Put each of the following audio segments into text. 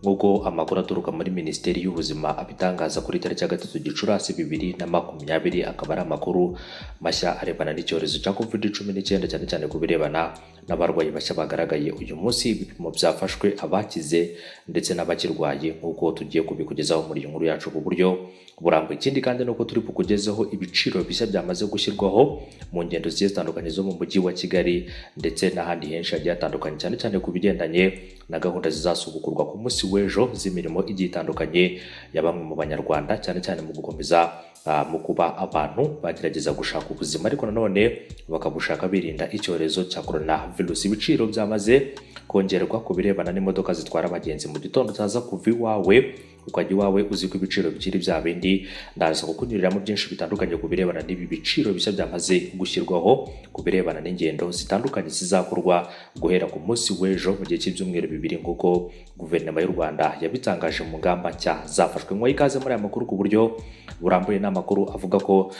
Nk'uko amakuru aturuka muri Minisiteri y'Ubuzima abitangaza kuri tariki ya 3 Gicurasi 2020, akaba ari amakuru mashya arebana n'icyorezo cya COVID-19, cyane cyane ku birebana n'abarwayi bashya bagaragaye uyu munsi, ibipimo byafashwe, abakize ndetse n'abakirwaye, nk'uko tugiye kubikugezaho muri iyi nkuru yacu ku buryo burambuye. Ikindi kandi ni uko turi bukugezeho ibiciro bishya byamaze gushyirwaho mu ngendo zigiye zitandukanye zo mu mujyi wa Kigali ndetse n'ahandi henshi hagiye hatandukanye, cyane cyane ku bigendanye na gahunda zizasubukurwa ku munsi w'ejo z'imirimo igiye itandukanye ya bamwe mu Banyarwanda, cyane cyane mu gukomeza mu kuba abantu bagerageza gushaka ubuzima, ariko nanone bakabushaka birinda icyorezo cya coronavirus. Ibiciro byamaze kongerwa ku birebana n'imodoka zitwara abagenzi mu gitondo utaza kuva iwawe ukajya iwawe uzi ko ibiciro bikiri bya bindi. Ndaza kukunyuriramo byinshi bitandukanye ku birebana n'ibi biciro bishya byamaze gushyirwaho ku birebana n'ingendo zitandukanye zizakorwa guhera ku munsi w'ejo mu gihe cy'ibyumweru 2, nk'uko guverinoma y'u Rwanda yabitangaje mu ngamba nshya zafashwe. Mwaha ikaze muri aya makuru ku buryo burambuye. Ni amakuru avuga ko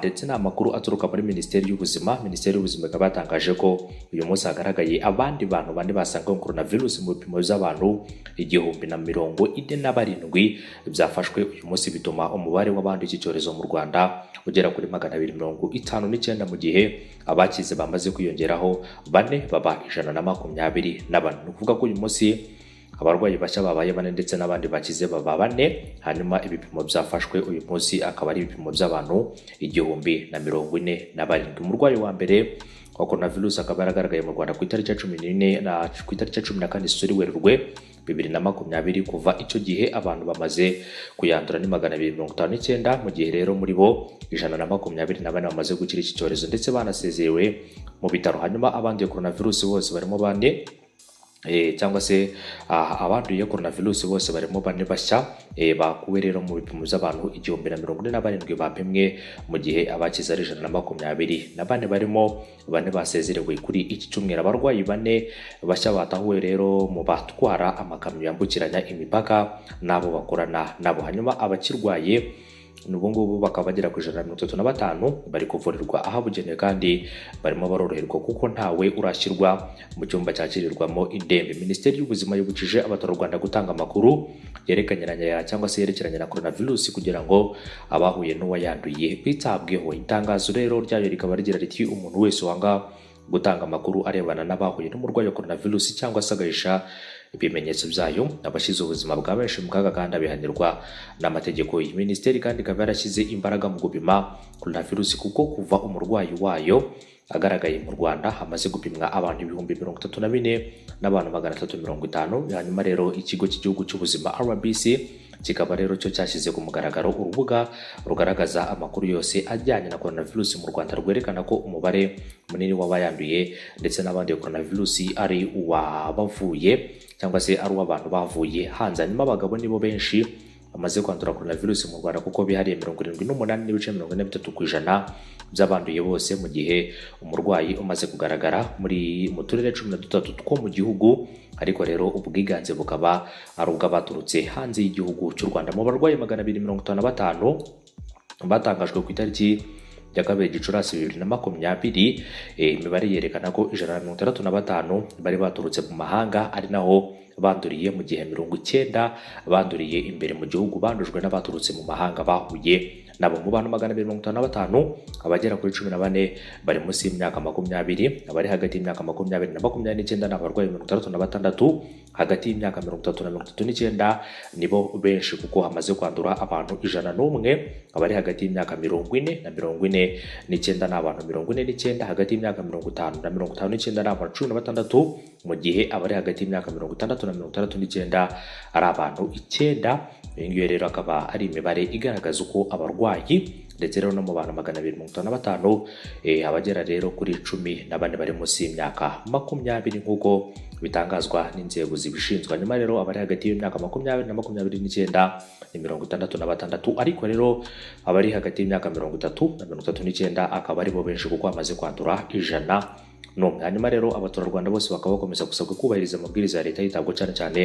ndetse ni amakuru aturuka muri Minisiteri y'Ubuzima. Minisiteri y'Ubuzima ikaba yatangaje ko uyu munsi hagaragaye abandi bantu bane basanganywe coronavirus mu bipimo by'abantu 1047 byafashwe uyu munsi, bituma umubare w'abanduye iki cyorezo mu Rwanda ugera kuri 259, mu gihe abakize bamaze kwiyongeraho bane, baba 124. Ni ukuvuga ko uyu munsi abarwayi bashya babaye bane ndetse n'abandi bakize baba bane. Hanyuma ibipimo byafashwe uyu munsi akaba ari ibipimo by'abantu 1047. Umurwayi wa mbere wa coronavirus akaba yaragaragaye mu Rwanda ku itariki ya 14 na ku itariki ya 14, sorry, Werurwe 2020. Kuva icyo gihe abantu bamaze kuyandura ni 259, mu gihe rero muri bo 124 bamaze gukira iki cyorezo ndetse banasezerewe mu bitaro. Hanyuma abanduye coronavirus bose barimo bane, cyangwa se abanduye coronavirus bose barimo bane bashya bakuwe rero mu bipimo by'abantu 1047 bapimwe, mu gihe abakize ari 124, barimo bane basezerewe kuri iki cyumweru. Abarwayi bane bashya batahuwe rero mu batwara amakamyo yambukiranya imipaka n'abo bakorana nabo. Hanyuma abakirwaye ubu ngubu bakaba bagera ku 135, bari kuvurirwa ahabugenewe kandi barimo baroroherwa kuko ntawe urashyirwa mu cyumba cyakirirwamo indembe. Minisiteri y'Ubuzima yibukije abaturarwanda gutanga amakuru yerekeranye cyangwa se yerekeranye na coronavirus kugira ngo abahuye n'uwayanduye bitabweho. Itangazo rero ryayo rikaba rigira riti: "Umuntu wese wanga gutanga amakuru arebana n'abahuye n'umurwayi wa coronavirus cyangwa se agahisha ibimenyetso byayo abashyize ubuzima bwa benshi mu kaga kandi abihanirwa n'amategeko." Iyi minisiteri kandi ikaba yarashyize imbaraga mu gupima coronavirus, kuko kuva umurwayi wayo agaragaye mu Rwanda hamaze gupimwa abantu 34,350. Hanyuma rero ikigo cy'igihugu cy'ubuzima RBC kikaba rero cyo cyashyize ku mugaragaro urubuga rugaragaza amakuru yose ajyanye na coronavirus mu Rwanda, rwerekana ko umubare munini w'abayanduye ndetse n'abanduye coronavirus ari uwabavuye cyangwa se ari uw'abantu bavuye hanze. Hanyuma abagabo nibo benshi bamaze kwandura coronavirus mu Rwanda, kuko bihariye 78.43% by'abanduye bose, mu gihe umurwayi umaze kugaragara muri mu turere 13 two mu gihugu, ariko rero ubwiganze bukaba ari ubw'abaturutse hanze y'igihugu cy'u Rwanda. Mu barwayi 255 batangajwe ku itariki ya 2 Gicurasi 2020, imibare yerekana ko 165 bari baturutse mu mahanga ari naho banduriye, mu gihe 90 banduriye imbere mu gihugu, bandujwe n'abaturutse mu mahanga bahuye nabo. Mu bantu 255, abagera kuri 14 bari munsi y'imyaka 20. Abari hagati y'imyaka 20 na 29 ni abarwayi 66. Hagati y'imyaka 30 na 39 nibo benshi, kuko hamaze kwandura abantu 101. Abari hagati y'imyaka 40 na 49 ni abantu 49. Hagati y'imyaka 50 na 59 ni abantu 16, mu gihe abari hagati y'imyaka 60 na 69 ari abantu 9. Iyi ngiyi rero akaba ari imibare igaragaza uko abarwayi, ndetse rero no mu bantu 255, abagera rero kuri 14 bari munsi y'imyaka 20, nk'uko bitangazwa n'inzego zibishinzwe. Hanyuma rero abari hagati y'imyaka 20 na 29 ni 66, ariko rero abari hagati y'imyaka 30 na 39 akaba aribo benshi, kuko bamaze kwandura 101. Hanyuma rero abaturarwanda bose bakaba bakomeza gusabwa kubahiriza amabwiriza ya leta, yitabwa cyane cyane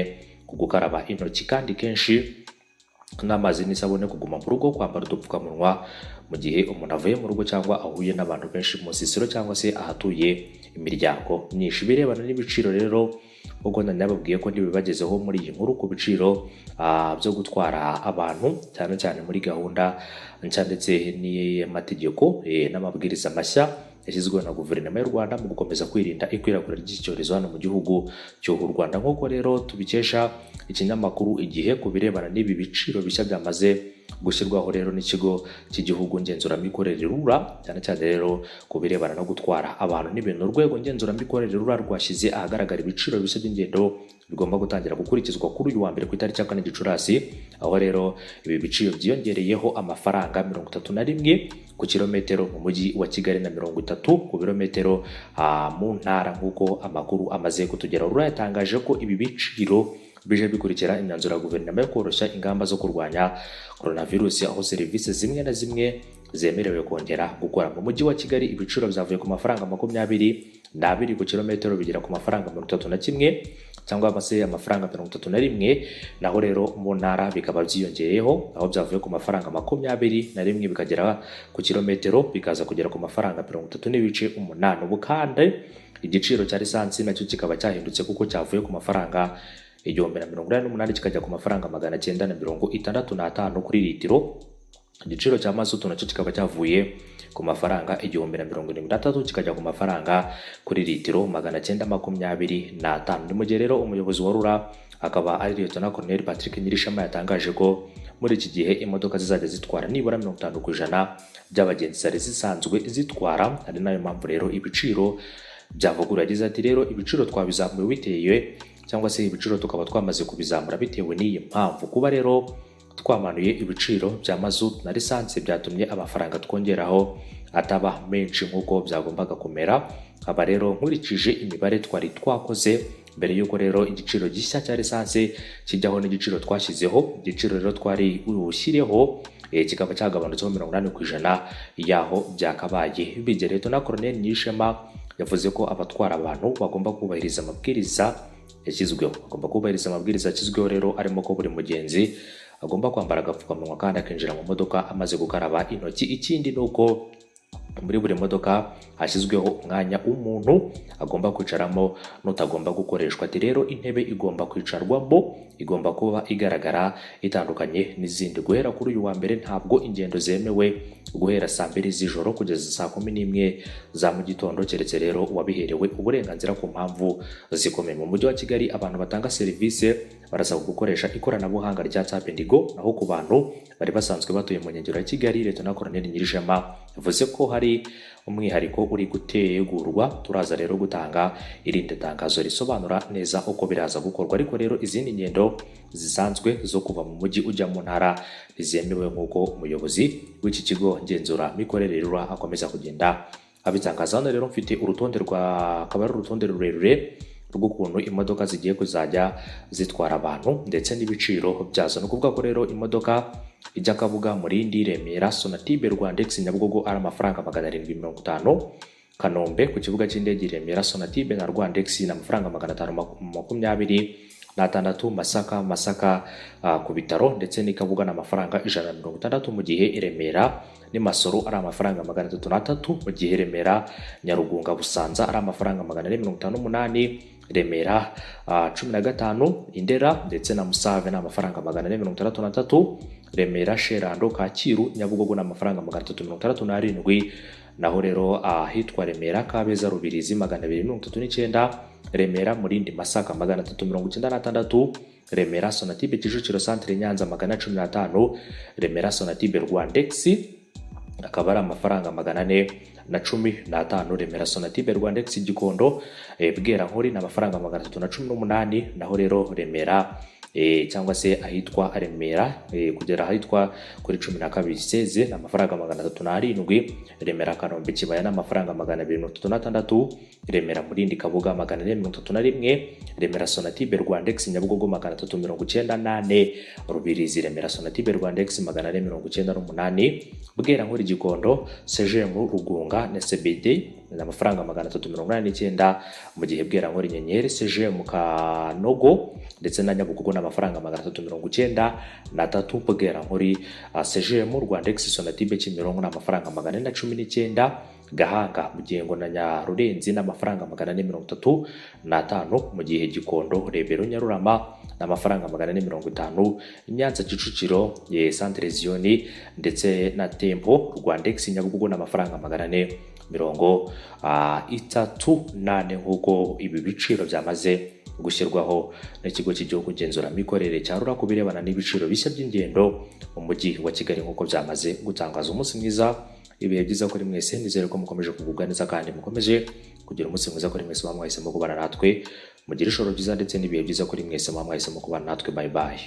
ku gukaraba intoki kandi kenshi n'amazi n'isabune, kuguma mu rugo, kwambara udupfukamunwa mu mu gihe umuntu avuye mu rugo cyangwa ahuye n'abantu benshi mu nsisiro cyangwa se ahatuye imiryango myinshi. Ibirebana n'ibiciro rero, ubwo nababwiye ko ntibibagezeho muri iyi nkuru ku biciro byo gutwara abantu, cyane cyane muri gahunda nshya ndetse n'amategeko n'amabwiriza mashya yashyizweho na Guverinoma y'u Rwanda mu gukomeza kwirinda ikwirakwira ry'iki cyorezo hano mu gihugu cy'u Rwanda. Nk'uko rero tubikesha ikinyamakuru Igihe, ku birebana n'ibi biciro bishya byamaze gushyirwaho rero n'Ikigo cy'Igihugu Ngenzuramikorere RURA, cyane cyane rero ku birebana no gutwara abantu n'ibintu, Urwego Ngenzuramikorere RURA rwashyize ahagaragara ibiciro bishya by'ingendo bigomba gutangira gukurikizwa kuri uyu wa mbere ku itariki ya 4 Gicurasi, aho rero ibi biciro byiyongereyeho amafaranga 31 ku kilometero mu Mujyi wa Kigali na 30 ku birometero mu ntara, nk'uko amakuru amaze kutugeraho. RURA yatangaje ko ibi biciro bije bikurikira imyanzuro ya guverinoma yo koroshya ingamba zo kurwanya coronavirus, aho serivisi zimwe na zimwe zemerewe kongera gukora. Mu Mujyi wa Kigali, ibiciro byavuye ku mafaranga 22 ku kilometero bigera ku mafaranga 31 cyangwa se amafaranga 31, naho rero mu ntara bikaba byiyongereyeho, aho byavuye ku mafaranga 21 bikagera ku kilometero, bikaza kugera ku mafaranga 30.8. Ubu kandi igiciro cya lisansi nacyo kikaba cyahindutse, kuko cyavuye ku mafaranga 1088 kikajya ku mafaranga 965 kuri litiro. Igiciro cya mazutu nacyo kikaba cyavuye ku mafaranga 1073 kikajya ku mafaranga kuri litiro 925. Ni mu gihe rero umuyobozi wa RURA, akaba ari Lieutenant Colonel Patrick Nyirishema, yatangaje ko muri iki gihe imodoka zizajya zitwara nibura 50% by'abagenzi zari zisanzwe zitwara, ari nayo mpamvu rero ibiciro byavuguruwe. Yagize ati: "Rero ibiciro twabizamuye bitewe, cyangwa se ibiciro tukaba twamaze kubizamura bitewe n'iyi mpamvu. Kuba rero twamanuye ibiciro bya mazutu na lisansi byatumye amafaranga twongeraho ataba menshi nk'uko byagombaga kumera. Aba rero nkurikije imibare twari twakoze mbere y'uko rero igiciro gishya cya lisansi kijyaho n'igiciro twashyizeho, igiciro rero twari bushyireho kikaba cyagabanutseho 80% y'aho byakabaye bigera." Leta Colonel Nyirishema yavuze ko abatwara abantu bagomba kubahiriza amabwiriza yashyizweho. Bagomba kubahiriza amabwiriza yashyizweho rero, arimo ko buri mugenzi agomba kwambara agapfukamunwa kandi akinjira mu modoka amaze gukaraba intoki. Ikindi ni uko muri buri modoka hashyizweho umwanya umuntu agomba kwicaramo n'utagomba gukoreshwa. Ati: "Rero intebe igomba kwicarwamo igomba kuba igaragara, itandukanye n'izindi. Guhera kuri uyu wa mbere, ntabwo ingendo zemewe guhera saa 2 z'ijoro kugeza saa 11 za mu gitondo, keretse rero uwabiherewe uburenganzira ku mpamvu zikomeye." Mu Mujyi wa Kigali, abantu batanga serivisi barasabwa gukoresha ikoranabuhanga rya Tap and Go. Naho ku bantu bari basanzwe batuye mu nkengero ya Kigali, Leta Colonel Nyirishema yavuze ko hari umwihariko uri gutegurwa. Turaza rero gutanga irindi tangazo risobanura neza uko biraza gukorwa, ariko rero izindi ngendo zisanzwe zo kuva mu mujyi ujya mu ntara ntizemewe, nk'uko umuyobozi w'iki kigo ngenzuramikorere RURA akomeza kugenda abitangaza. Hano rero mfite urutonde rwa, akaba ari urutonde rurerure rw'ukuntu imodoka zigiye kuzajya zitwara abantu ndetse n'ibiciro byazo. Ni ukuvuga ko rero imodoka ijya Kabuga, Murindi, Remera, Sonatube, Rwandex, Nyabugogo ari amafaranga 750. Kanombe ku kibuga cy'indege, Remera, Sonatube na Rwandex ni amafaranga 526. Masaka, Masaka ku bitaro ndetse n'i Kabuga ni amafaranga 160, mu gihe i Remera n'i Masoro ari amafaranga 303, mu gihe Remera, Nyarugunga, Busanza ari amafaranga 458. Remera 15, Indera ndetse na Musave ni amafaranga 463. Remera, Sherando, Kacyiru, Nyabugogo ni amafaranga 367. Naho rero ahitwa Remera, Kabeza, Rubirizi 239. Remera, Murindi, Masaka 396. Remera, Sonatube, Kicukiro Centre, Nyanza 415. Remera, Sonatube, Rwandex akaba ari amafaranga 415. Remera, Sonatube, Rwandex, Gikondo, Bwerankuri ni amafaranga 318. Naho rero Remera cyangwa se ahitwa Remera kugera ahitwa kuri 12 Seze ni amafaranga 307. Remera, Kanombe, Kibaya ni amafaranga 236. Remera, Murindi, Kabuga 431. Remera, Sonatube, Rwandex, Nyabugogo 394. Rubirizi, Remera, Sonatube, Rwandex 498. Bwerankuri, Gikondo, Sejemu, Rugunga na CBD. ni amafaranga 389, mu gihe Bwerankore Nyenyeri CGM Kanogo ndetse na Nyabugogo ni amafaranga 393. Bwerankore CGM, Rwandex, Sonatube, Kimironko ni amafaranga 419. Gahanga, Bugengo na Nyarurenzi ni amafaranga 435, mu gihe Gikondo, Rebero, Nyarurama ni amafaranga 450. Nyanza, Kicukiro, Centre Ziyoni ndetse na Tempo, Rwandex, Nyabugogo ni amafaranga 434, nk'uko ibi biciro byamaze gushyirwaho n'Ikigo cy'Igihugu Ngenzuramikorere cya RURA ku birebana n'ibiciro bishya by'ingendo mu Mujyi wa Kigali, nk'uko byamaze gutangaza. Umunsi mwiza, ibihe byiza kuri mwese. Nizere ko mukomeje kugubwa neza kandi mukomeje kugira umunsi mwiza. Kuri mwese muba mwahisemo kubana natwe, mugire ijoro ryiza ndetse n'ibihe byiza kuri mwese muba mwahisemo kubana natwe. Bye bye.